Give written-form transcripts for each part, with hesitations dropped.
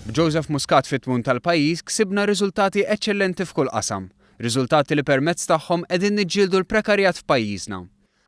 B'Joseph Muscat fit-tmun tal-pajjiż ksibna riżultati eċċellenti f'kull qasam. Riżultati li permezz tagħhom qegħdin niġġieldu l-prekarjat f'pajjiżna.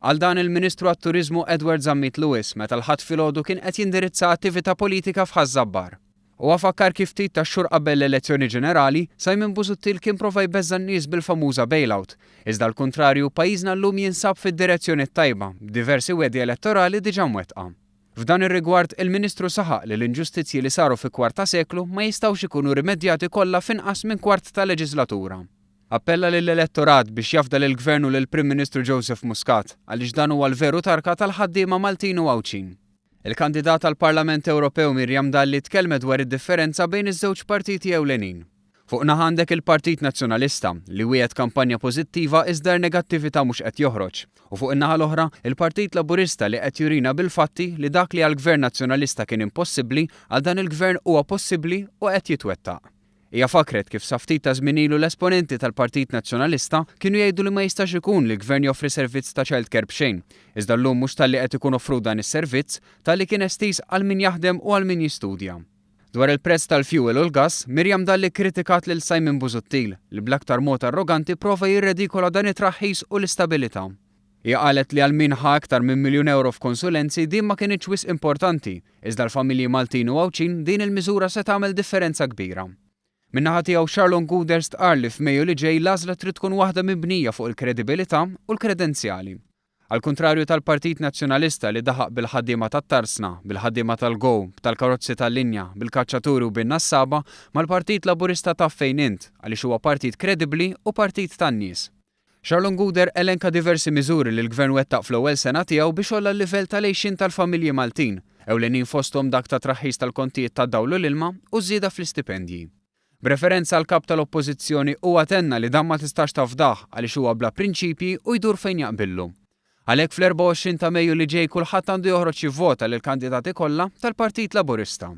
Qal dan il-Ministru għat-Turiżmu Edward Zammit Lewis meta l-Ħadd filgħodu kien qed jindirizza attività politika f'Ħaż-Żabbar. Huwa fakkar kif ftit tax-xhur qabel l-elezzjoni ġenerali, Simon Busuttil kien prova jbeżża' n-nies bil-famuża bailout. Iżda għall-kuntrarju, pajjiżna llum jinsab fid-direzzjoni t-tajba, b'diversi wegħdi elettorali diġà mwettqa. F'dan ir-rigward, il-Ministru saħaq li l-inġustizzji li saru fi kwart ta' seklu ma jistgħux ikunu rimedjati kollha f'inqas minn kwart ta' leġislatura. Appella lill-elettorat biex jafda lill-Gvern u lill-Prim Ministru Joseph Muscat, għaliex dan huwa l-veru tarka tal-ħaddiema Maltin u Għawdxin. Il-kandidat għall-Parlament Ewropew Miriam Dalli tkellmet dwar id-differenza bejn iż-żewġ partiti ewlenin. Fuq naħa għandek il-Partit Nazzjonalista, li wiegħed kampanja pożittiva iżda r-negattività mhux qed joħroġ. U fuq in-naħa l-oħra, il-Partit Laburista li qed jurina bil-fatti li dak li għall-Gvern Nazzjonalista kien impossibbli, għal dan il-Gvern huwa possibbli u qed jitwettaq. Hija fakkret kif sa ftit ta' żmien ilu l-esponenti tal-Partit Nazzjonalista kienu jgħidu li ma jistax ikun li Gvern joffri servizz ta' childcare b'xejn. Iżda llum mhux talli qed ikun offrut dan is-servizz, talli kien estiż għal min jaħdem u għal min jistudja. Dwar il-prezz tal-fjuwil u l-gass, Miriam Dalli kkritikat lil Simon Busuttil, li bl-aktar mod arroganti prova jirredikola dan it-traħħis u l-istabilità. Hija qalet li għal min ħa aktar minn miljun ewro f'konsulenzi din ma kinitx wisq importanti, iżda għall-familji Maltin u Għawdxin din il-miżura se tagħmel differenza kbira. Min-naħa tiegħu Charlon Gouder stqarr li f'Mejju li ġej l-għażla trid tkun waħda mibnija fuq il-kredibilità u l-kredenzjali. Għall-kuntrarju tal-Partit Nazzjonalista li daħaq bil-ħaddiema tat-tarsna, bil-ħaddiema tal-Go, b'tal-karozzi tal-linja, bil-kaċċaturi u bin-nassaba, mal-Partit Laburista taf fejn int, għaliex huwa partit kredibbli u partit tan-nies. Charlon Gouder elenka diversi miżuri li l-Gvern wettaq fl-ewwel sena tiegħu biex għolla l-livell tal-għixien tal-familji Maltin, ewlenin fosthom dak ta' traħħis tal-kontijiet tad-dawl u l-ilma u ż-żieda fl-istipendji. B'referenza għall-Kap tal-Oppożizzjoni huwa tenna li dan ma tistax tafdah għaliex huwa bla prinċipji u jdur fejn jaqbillu. Għalhekk fl-24 ta' Mejju li ġej kulħadd għandu joħroġ jivvota lill-kandidati kollha tal-Partit Laburista.